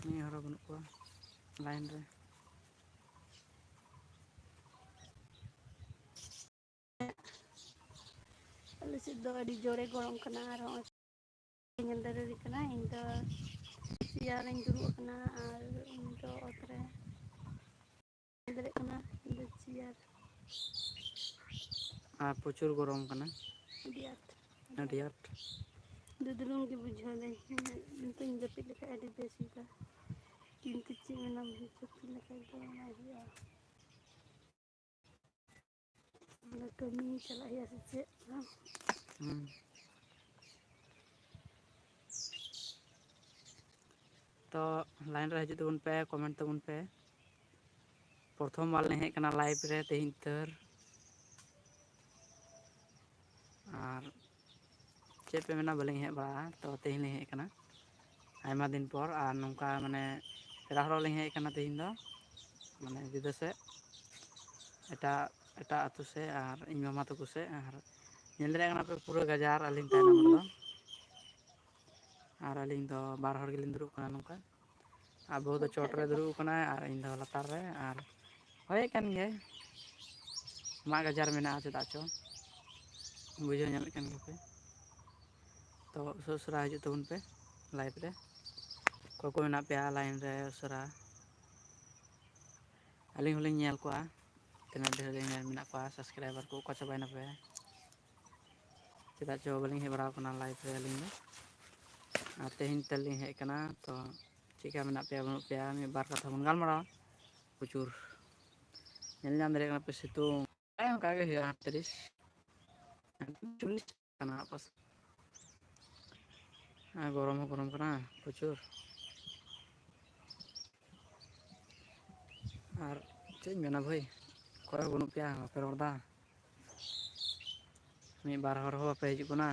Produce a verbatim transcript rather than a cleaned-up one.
ᱢᱤᱫ ᱦᱚᱲ ᱦᱚᱸ ᱵᱟᱹᱱᱩᱜ ᱠᱚᱣᱟ line ᱨᱮ᱾ ᱟᱞᱮ ᱥᱮᱫ ᱫᱚ ᱟᱹᱰᱤ ᱡᱳᱨᱮ ᱜᱚᱨᱚᱢ ᱠᱟᱱᱟ, ᱟᱨ ᱦᱚᱸᱜᱼᱚᱭ ᱧᱮᱞ ᱫᱟᱲᱮᱭᱟᱞᱮ ᱠᱟᱱᱟ᱾ ᱤᱧ ᱫᱚ chair ᱨᱮᱧ ᱫᱩᱲᱩᱵ ᱟᱠᱟᱱᱟ ᱟᱨ ᱩᱱᱤ ᱫᱚ ᱚᱛ ᱨᱮ᱾ ᱧᱮᱞ ᱫᱟᱲᱮᱭᱟᱜ ᱠᱟᱱᱟ, ᱤᱧ ᱫᱚ chair᱾ ᱟᱨ ᱯᱨᱚᱪᱩᱨ ᱜᱚᱨᱚᱢ ᱠᱟᱱᱟ᱾ ᱟᱹᱰᱤ ᱟᱸᱴ᱾ ᱟᱹᱰᱤ ᱟᱸᱴ᱾ ᱫᱩᱫᱽᱲᱩᱢ ᱜᱮ ᱵᱩᱡᱷᱟᱹᱣ ᱫᱟᱹᱧ᱾ ᱱᱤᱛᱚᱜ ᱤᱧ ᱡᱟᱹᱯᱤᱫ ᱞᱮᱠᱷᱟᱡ ᱟᱹᱰᱤ ᱵᱮᱥ ᱦᱩᱭᱩᱜᱼᱟ, ᱠᱤᱱᱛᱩ ᱪᱮᱫ ᱢᱮᱱᱟᱢ, ᱡᱟᱹᱯᱤᱫ ᱞᱮᱠᱷᱟᱡ ᱫᱚ ᱚᱱᱟ ᱦᱩᱭᱩᱜᱼᱟ᱾ ᱚᱱᱟ ᱠᱟᱹᱢᱤ ᱪᱟᱞᱟᱜ ᱦᱩᱭᱩᱜᱼᱟ ᱥᱮ ᱪᱮᱫ? ᱦᱩᱸ᱾ ᱛᱚ, line ᱨᱮ ᱦᱤᱡᱩᱜ ᱛᱟᱵᱚᱱ ᱯᱮ, comment ᱛᱟᱵᱚᱱ ᱯᱮ᱾ ᱯᱨᱚᱛᱷᱚᱢ ᱵᱟᱨ ᱞᱤᱧ ᱦᱮᱡ ᱠᱟᱱᱟ live ᱨᱮ ᱛᱮᱦᱮᱧ ᱩᱛᱟᱹᱨ᱾ ᱟᱨ ᱪᱮᱫ ᱯᱮ ᱢᱮᱱᱟ, ᱵᱟᱹᱞᱤᱧ ᱦᱮᱡ ᱵᱟᱲᱟᱜᱼᱟ, ᱛᱚ ᱛᱮᱦᱮᱧ ᱞᱤᱧ ᱦᱮᱡ ᱠᱟᱱᱟ ᱟᱭᱢᱟ ᱫᱤᱱ ᱯᱚᱨ᱾ ᱟᱨ ᱱᱚᱝᱠᱟ ᱢᱟᱱᱮ ᱯᱮᱲᱟ ᱦᱚᱲᱚᱜ ᱞᱤᱧ ᱦᱮᱡ ᱠᱟᱱᱟ ᱛᱮᱦᱮᱧ ᱫᱚ, ᱢᱟᱱᱮ ᱡᱩᱫᱟᱹ ᱥᱮᱫ, ᱮᱴᱟᱜ, ᱮᱴᱟᱜ ᱟᱹᱛᱩ ᱥᱮᱫ, ᱟᱨ ᱤᱧ ᱢᱟᱢᱟ ᱛᱟᱠᱚ ᱥᱮᱫ᱾ ᱟᱨ ᱧᱮᱞ ᱫᱟᱲᱮᱭᱟᱜ ᱠᱟᱱᱟ ᱯᱮ ᱯᱩᱨᱟᱹ ᱜᱟᱡᱟᱲ ᱟᱹᱞᱤᱧ ᱛᱟᱭᱱᱚᱢ ᱨᱮᱫᱚ᱾ ᱟᱨ ᱟᱹᱞᱤᱧ ᱫᱚ ᱵᱟᱨ ᱦᱚᱲ ᱜᱮᱞᱤᱧ ᱫᱩᱲᱩᱵ ᱠᱟᱱᱟ ᱱᱚᱝᱠᱟ᱾ ᱟᱨ ᱵᱟᱹᱦᱩ ᱫᱚ ᱪᱚᱴ ᱨᱮ ᱫᱩᱲᱩᱵ ᱠᱟᱱᱟᱭ ᱟᱨ ᱤᱧ ᱫᱚ ᱞᱟᱛᱟᱨ ᱨᱮ᱾ ᱟᱨ ᱦᱚᱭᱮᱫ ᱠᱟᱱ ᱜᱮᱭᱟᱭ, ᱢᱟᱜ ᱜᱟᱡᱟᱲ ᱢᱮᱱᱟᱜᱼᱟ ᱪᱮᱫᱟᱜ ᱪᱚ, ᱵᱩᱡᱷᱟᱹᱣ ᱧᱟᱢᱮᱫ ᱠᱟᱱ ᱜᱮᱭᱟ ᱯᱮ᱾ ᱛᱚ ᱩᱥᱟᱹᱨᱟ ᱩᱥᱟᱹᱨᱟ ᱦᱤᱡᱩᱜ ᱛᱟᱵᱚᱱ ᱯᱮ live ᱨᱮ, ᱚᱠᱚᱭ ᱠᱚ ᱢᱮᱱᱟᱜ ᱯᱮᱭᱟ line ᱨᱮ ᱩᱥᱟᱹᱨᱟ᱾ ᱟᱹᱞᱤᱧ ᱦᱚᱸᱞᱤᱧ ᱧᱮᱞ ᱠᱚᱣᱟ ᱛᱤᱱᱟᱹᱜ ᱰᱷᱮᱨ ᱞᱤᱧ ᱧᱮᱞ ᱢᱮᱱᱟᱜ ᱠᱚᱣᱟ, subscriber ᱠᱚ ᱚᱠᱟ ᱪᱟᱵᱟᱭᱮᱱᱟ ᱯᱮ᱾ ᱪᱮᱫᱟᱜ ᱪᱚ ᱵᱟᱹᱞᱤᱧ ᱦᱮᱡ ᱵᱟᱲᱟ ᱟᱠᱟᱱᱟ live ᱨᱮ ᱟᱹᱞᱤᱧ ᱫᱚ, ᱟᱨ ᱛᱮᱦᱮᱧ ᱛᱮᱞᱤᱧ ᱦᱮᱡ ᱟᱠᱟᱱᱟ᱾ ᱛᱚ ᱪᱮᱫ ᱞᱮᱠᱟ ᱢᱮᱱᱟᱜ ᱯᱮᱭᱟ ᱵᱟᱹᱱᱩᱜ ᱯᱮᱭᱟ, ᱢᱤᱫ ᱵᱟᱨ ᱠᱟᱛᱷᱟ ᱵᱚᱱ ᱜᱟᱞᱢᱟᱨᱟᱣᱟ᱾ ᱯᱨᱚᱪᱩᱨ ᱧᱮᱞ ᱧᱟᱢ ᱫᱟᱲᱮᱭᱟᱜ ᱠᱟᱱᱟ ᱯᱮ ᱥᱤᱛᱩᱝ, ᱦᱮᱸ, ᱚᱱᱠᱟ ᱜᱮ ᱦᱩᱭᱩᱜᱼᱟ, ᱟᱴᱛᱨᱤᱥ, ᱪᱚᱞᱞᱤᱥ ᱠᱟᱱᱟ ᱟᱯᱟᱥ᱾ ᱟᱨ ᱜᱚᱨᱚᱢ ᱦᱚᱸ ᱜᱚᱨᱚᱢ ᱠᱟᱱᱟ ᱯᱨᱚᱪᱩᱨ᱾ ᱟᱨ ᱪᱮᱫ ᱤᱧ ᱢᱮᱱᱟ ᱵᱷᱟᱹᱭ, ᱚᱠᱚᱭ ᱦᱚᱸ ᱵᱟᱹᱱᱩᱜ ᱯᱮᱭᱟ, ᱵᱟᱯᱮ ᱨᱚᱲ ᱮᱫᱟ᱾ ᱢᱤᱫ ᱵᱟᱨ ᱦᱚᱲ ᱦᱚᱸ ᱵᱟᱯᱮ ᱦᱤᱡᱩᱜ ᱠᱟᱱᱟ᱾